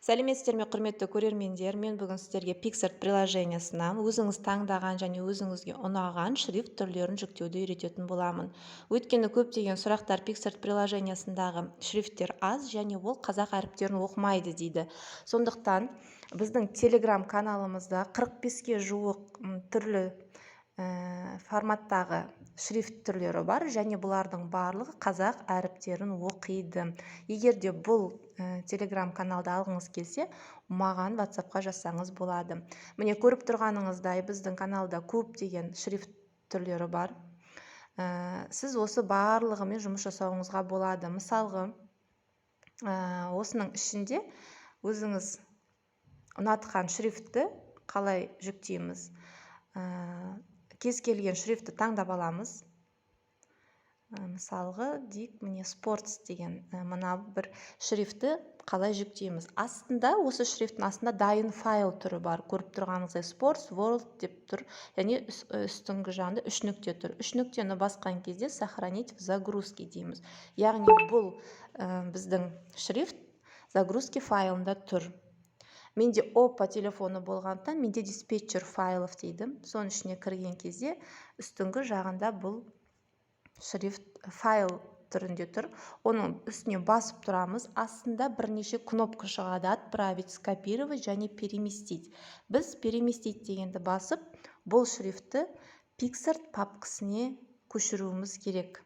Сәлеметсіздер ме, құрметті көрермендер! Мен бүгін сіздерге PicsArt приложениесына өзіңіз таңдаған және өзіңізге ұнаған шрифт түрлерін жүктеуді үйрететін боламын. Өйткені көптеген сұрақтар PicsArt приложениесындағы шрифттер аз және ол қазақ әріптерін оқымайды дейді. Сондықтан біздің Telegram каналымызда 45-ке жуық түрлі форматтағы шрифт түрлері бар және бұлардың барлығы қазақ әріптерін оқиды. Егер де бұл Telegram каналды алғыңыз келсе, маған WhatsAppқа жазсаңыз болады. Міне, көріп тұрғаныңыздай, біздің каналда көптеген шрифт түрлері бар. Сіз осы барлығымен жұмыс жасауыңызға болады. Мысалғы, осының ішінде өзіңіз ұнатқан шрифтті қалай жүктейміз? Кез келген шрифтті таңдап аламыз. Мысалғы дейік, міне, Sports деген мына бір шрифтті қалай жүктейміз? Астында, осы шрифттің астында дайын файл түрі бар. Көріп тұрғаныңыздай, Sports World деп тұр және үстіңгі жағында үш нүкте тұр. Үш нүктені басқан кезде «Сохранить в загрузки» дейміз, яғни бұл біздің шрифт загрузки файлында тұр. Менде Oppo телефоны болғандықтан, менде «Диспетчер файлов» дейді. Соның ішіне кірген кезде үстіңгі жағында бұл шрифт файл түрінде тұр. Оның үстіне басып тұрамыз. Астында бірнеше кнопка шығады: «Отправить», «Скопировать» және «Переместить». Біз «Переместить» дегенді басып, бұл шрифтті PicsArt папкасіне көшіруіміз керек.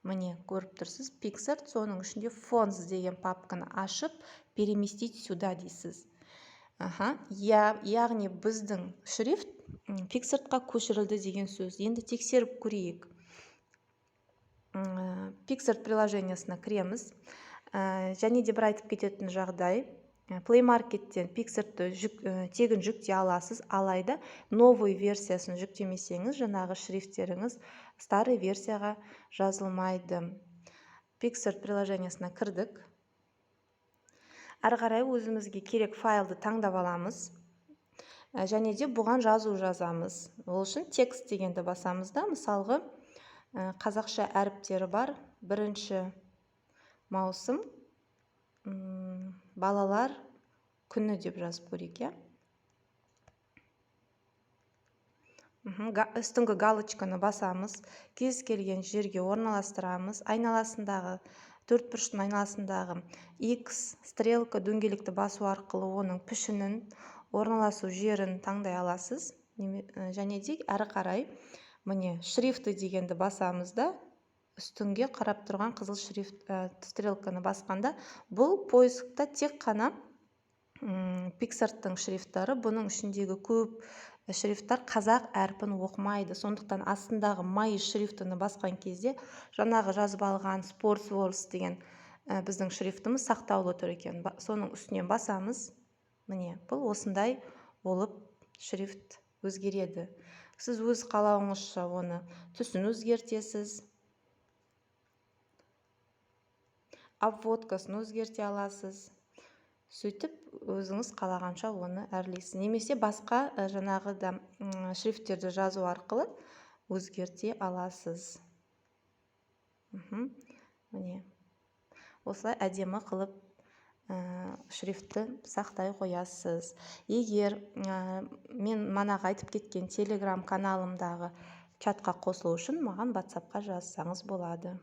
Міне, көріп тұрсыз, PicsArt, соның ішінде Fonts деген папканы ашып, «Переместить сюда» дейсіз. Аха, яғни біздің шрифт PicsArtқа көшірілді деген сөз. Енді тексеріп көрейік. PicsArt приложениесіне кіреміз. Және де бір айтып кететін жағдай: Play Marketтен PicsArtты тегін жүктей аласыз, алайда новый версиясын жүктемесеңіз, жаңағы шрифттеріңіз старый версияға жазылмайды. PicsArt приложениесіне кірдік. Әрі қарай өзімізге керек файлды таңдап аламыз және де бұған жазу жазамыз. Ол үшін «Текст» дегенді басамыз да, мысалғы, қазақша әріптері бар «1 маусым балалар күні» деп жазып көрейік, иә. Үстіңгі галочканы басамыз, кез келген жерге орналастырамыз. Айналасындағы төрт бұрыштың айналасындағы X, стрелка, дөңгелекті басу арқылы оның пішінін, орналасу жерін таңдай аласыз. Және де әрі қарай, міне, «Шрифты» дегенді басамыз да, үстіңге қарап тұрған қызыл шрифт стрелканы басқанда, бұл поискта тек қана PicsArtтың шрифттары. Бұның ішіндегі көп шрифттар қазақ әрпін оқымайды. Сондықтан астындағы «Мои шрифтыны» басқан кезде жаңағы жазып алған Sports Worlds деген біздің шрифтіміз сақтаулы тұр екен. Соның үстінен басамыз. Міне, бұл осындай болып шрифт өзгереді. Сіз өз қалауыңызша оны түсін өзгертесіз, обводкасын өзгерте аласыз. Сөйтіп, өзіңіз қалағанша оны әрлейсіз немесе басқа жаңағы да шрифттерді жазу арқылы өзгерте аласыз. Міне, осылай әдемі қылып шрифтті сақтай қоясыз. Егер мен манағы айтып кеткен Телеграм каналымдағы чатқа қосылу үшін маған WhatsAppқа жазсаңыз болады.